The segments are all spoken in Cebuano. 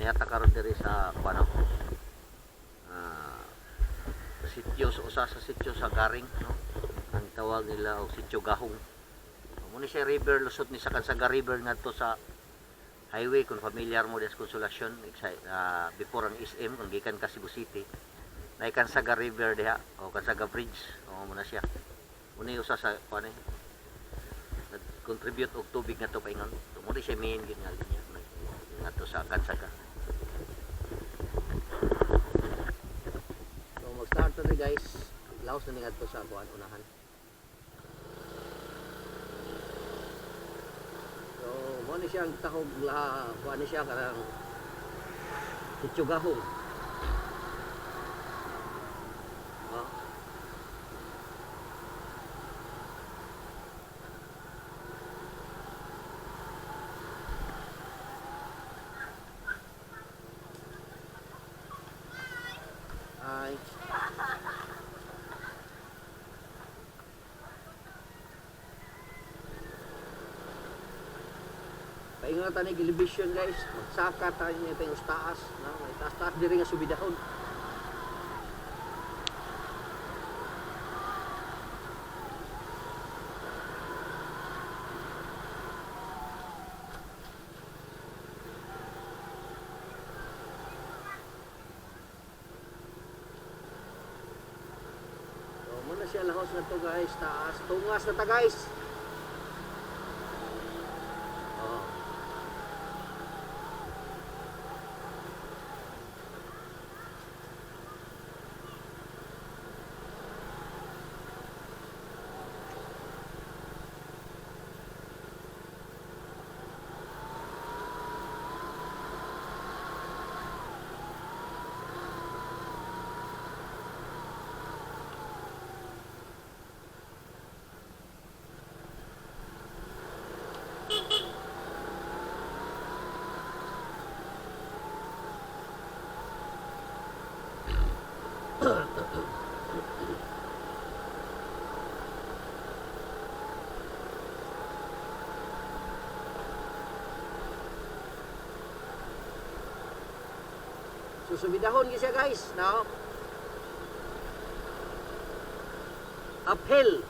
Niata karon diri sa kuno. Sitio sa usa sa sitio sa Garing, no? Ang tawag nila og Sitio Gahong. Mo ni siya river, lusot ni sa Kansaga River ngadto sa highway, kung familiar mo des Consolacion, before ang SM, kung gikan ka Cebu City, na Kansaga River diha o Kansaga Bridge o mo na siya. Muna usa sa kuan eh, nag-contribute og tubig ngadto paingon. So, mo ni siya main gid nga linya ngadto sa Kansaga. So mag-start na ni, guys, laos na ni ngadto sa kuan unahan. So mo ni siya ang tahog la kuan ni siya kanang Sitio Gahong. Oh. Ay. Paingon na tayo elevation, guys. Magsaka tayo niya tayong taas. No? May taas-taas diri nga subidahon. So, muna siya lahos na to, guys. Taas. Tungas na ta, guys. Oh. So subidahon gyud siya, guys, no? Uphill.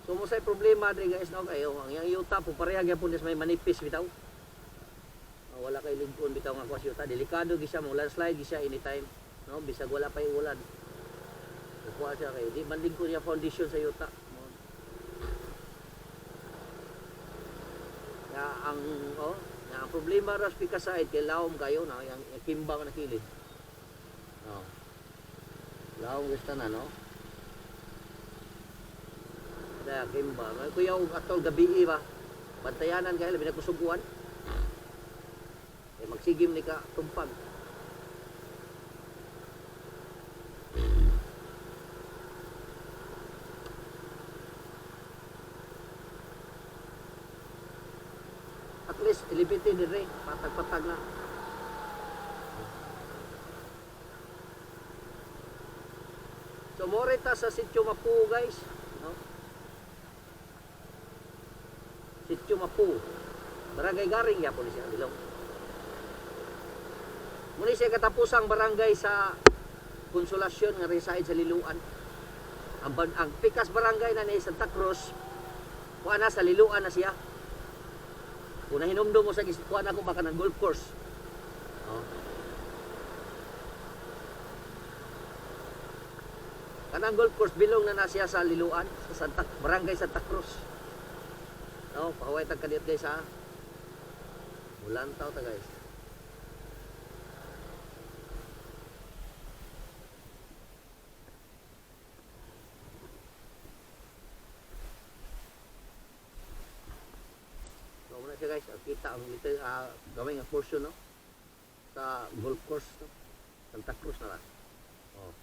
So mo say problema diri, guys, no, kayo ang iyang yuta po pareha gyapon may manipis bitaw. Oh, wala kay ligpon bitaw nga kuwas yuta, delikado gyud siya mo landslide gyud siya anytime, no, bisag wala pa ulan. Kuha siya kay di man lingkon niya foundation sa yuta. Ya ang oh, ya, ang problema ra sa side kay lawom kayo na yang kimba na kilid. Oh. Lawom gusto na, no? Daya kimba. May kuya og atol gabi ba. Bantayanan kay labi na kusuguan. Eh magsigim ni ka tumpag. At least elevated dire, patag-patag na. So more ta sa Sitio Mapu, guys, no? Sitio Mapu. Barangay Garing yapon ni siya bilong. Muni siya katapusang barangay sa Konsolasyon nga reside sa Liloan. Ang pikas barangay na ni Santa Cruz, kuha na sa Liloan na siya. Kung nahinumdum mo sa kuha na ko baka ng golf course. Oh. Kanang golf course bilong na na siya sa Liloan, sa Santa, Barangay Santa Cruz. No, pahaway tag kadiyot, guys, ha. Mulantaw ta, guys. Ang ito, gamay nga portion, no? Sa golf course, no? Santa Cruz na lang. Oh.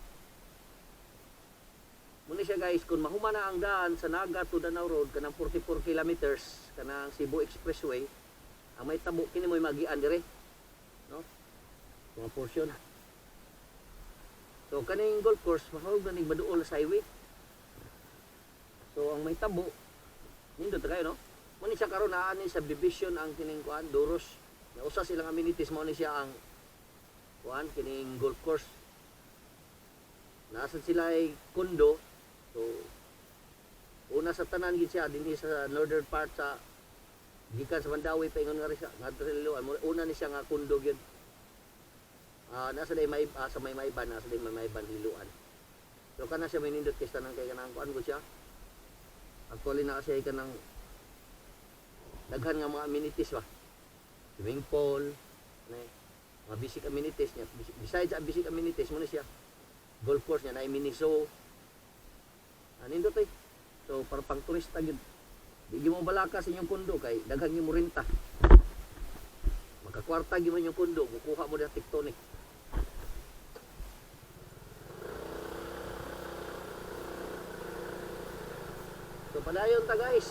Muna siya, guys, kung mahuman na ang daan sa Naga to Danao Road, kanang 44 kilometers, kanang Cebu Expressway, ang may tabo kini mo'y magian dire, no? Mga portion. So kaning golf course mahulog na ning maduol sa highway. So ang may tabo nindot ta kayo, no? Mo ni siya karon naa ni subdivision ang kining kuan Duros. Na usa silang amenities mao ni siya ang kuan kining golf course. Nasa sila ay kondo. So una sa tanan gid siya dinhi sa northern part sa gikan sa Mandaue paingon nga rin siya ngadto sa Liloan. Una ni siya nga kondo gyud. Nasa day may sa may maiban, nasa day may maiban Liloan. So kana siya may nindot kay tanan kay kanang kuan gud siya. Actually na siya kanang daghan nga mga amenities ba. Swimming pool, ano eh, mga basic amenities niya. Besides ang basic amenities mo na siya. Golf course niya na mini zoo. Nindot eh. So para pang turista gyud. Di gyud mo balaka sa inyong kondo kay daghan gyud mo renta. Magkakwarta gyud mo inyong kondo, kukuha mo diha tectonic. So padayon ta, guys.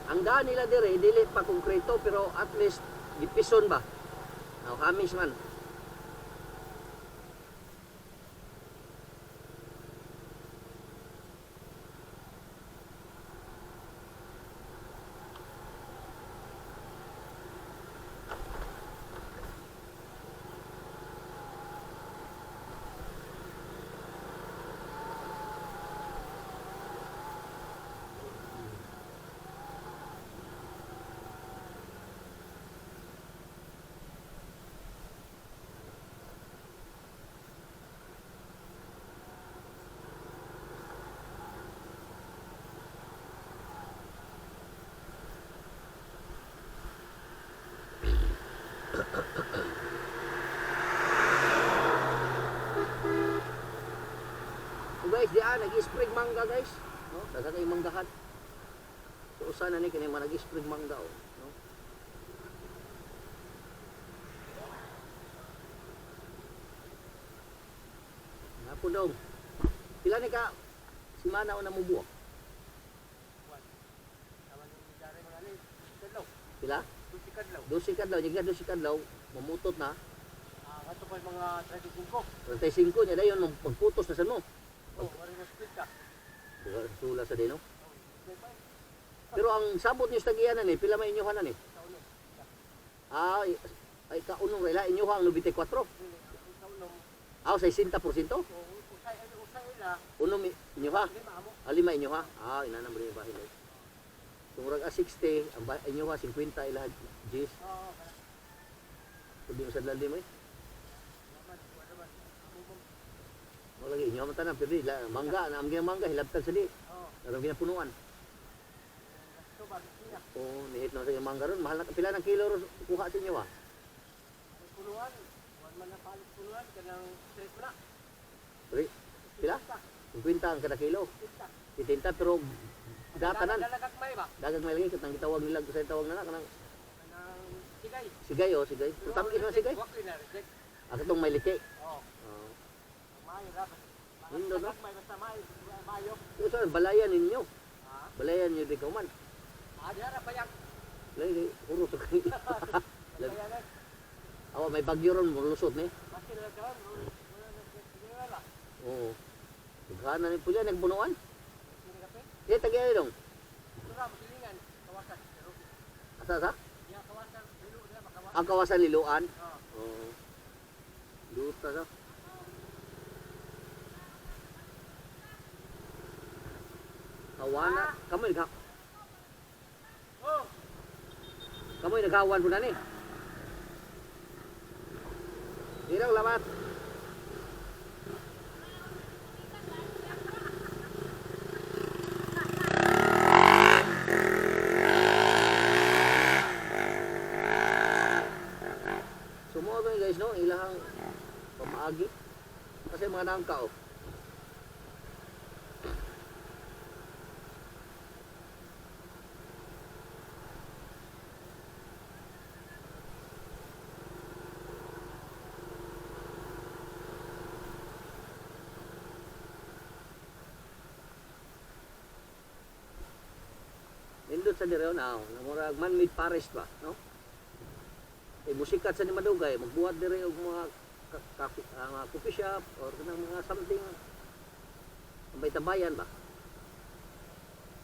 Ang daan nila dire dili pa konkreto pero at least gipison ba. Now hamis man. So guys, di ah, nag-spring mangga, guys. No? Daghan kay manggahan. So usa na ni kini mga nag-spring mangga oh, no? Napo dong. Pila ni ka semana una mubuak? Pila? 12 kadlaw, nya 12 kadlaw, mamutot na. Kato pa mga 35. 35 nya dayon magputos na sa mo. Oh, wala na split ka. Sula sa dino. Pero ang sabot niyo sa tagiyanan ni, pila may inyohan ni? Ah, ay kaunong ila inyo ang 94. Ah, 60%? Usay usay ila. Uno inyo ha? Lima amo. Ah, lima inyo ha? Ah, ina na mo rin bahin. So murag ah, 60, ang inyo ha 50 ila G's. Oo. Kung di mo sa lalim eh. Mo lagi inyo man tanan pero ila mangga na ang mangga hilabtan sa di. Oo. Aron ginapunuan. So bagit niya. Oo, nihit na sa mangga ron. Mahal na pila ng kilo ron kuha sa inyo ha. Ang puluhan, wan man na palit puluhan kanang straight mo na. Pre, pila? 50 ang kada kilo. 70 pero datanan. Dalagag may ba? Dagang may lagi katang gitawag nila sa tawag na kanang Kanang sigay. Sigay oh, sigay. Tamkin man sigay. Wak na reject. Ah, katong may liki. Oo. Oo. Maayo ra. Nindo, no? May basta maayo, maayo. Ito sa balayan ninyo. Ha? Balayan ninyo di kauman. Ah, diara bayag. Lagi puro to kay. Bayan eh. Awa may bagyo ron lusot ni. Basta na karon, wala na wala na. Oo. Dughanan ni pulya nagbunuan. Sini kape. Di tagiya dong. Tura mo silingan, kawasan. Pero Asa sa? ya kawasan, dilo na makawasan. Ang kawasan Liloan. Oo. Oo. Duta sa. Kawana, kamoy nagha Oh, kamoy naghawan po na ni. Dirang lamat. So mo to, guys, no, ilahang pamaagi. Kasi mga nangka oh. sa dire na, murag man-made forest ba, no? Eh musikat sa ni madugay, magbuhat dire og mga coffee, mga coffee shop or kanang mga something tambay-tambayan ba.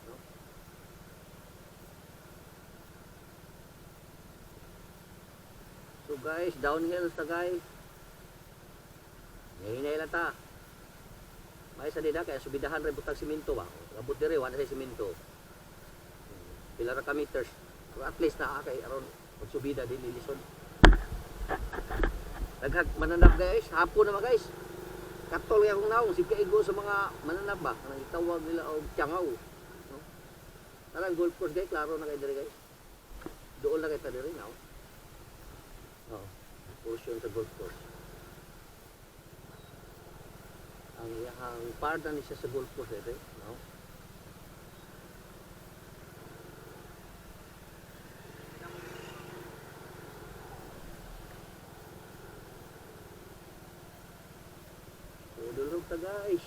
No? So guys, downhill ta, guys. Hinay lang ta. May sa dida kaya subidahan ra butang simento ba. Abot dire wala sa simento. Pila ra ka meters. Pero at least naa kay aron pagsubida dili lisod. Daghag mananap, guys, hapon naman, guys. Katol kay akong naong sig kaigo sa mga mananap ba, kanang gitawag nila og tiyangaw. No? Tarang golf course, guys, klaro na kay dire, guys. Doon na kay ta dire now. Oh, portion sa golf course. Ang iyahang part na ni siya sa golf course ito, no? So, dulog ta, guys.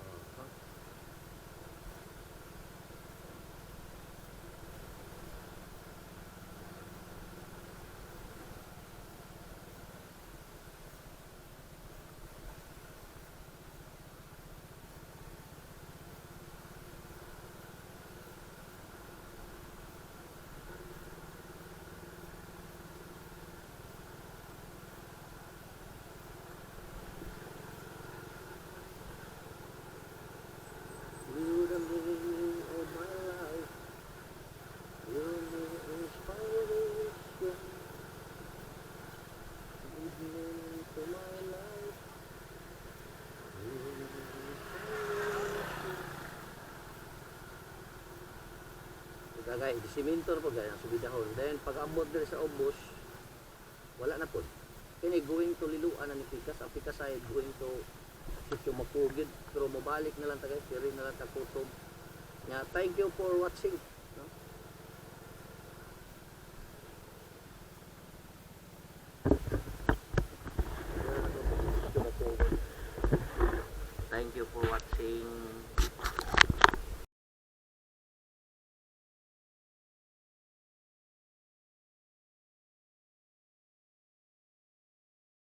Aha. You the meaning of my life. You're the inspiration. Give meaning to my life. You're the inspiration. Ika guys, di simento na po, guys, ang subidahon. Then pag abot diri sa ubos, wala na po. Kini going to Liloan na ni Pikas. Ang Pikas ay going to Sitio Mapugid. Pero mobalik na lang ta, guys, diri na lang ta kutob. Nya, thank you for watching.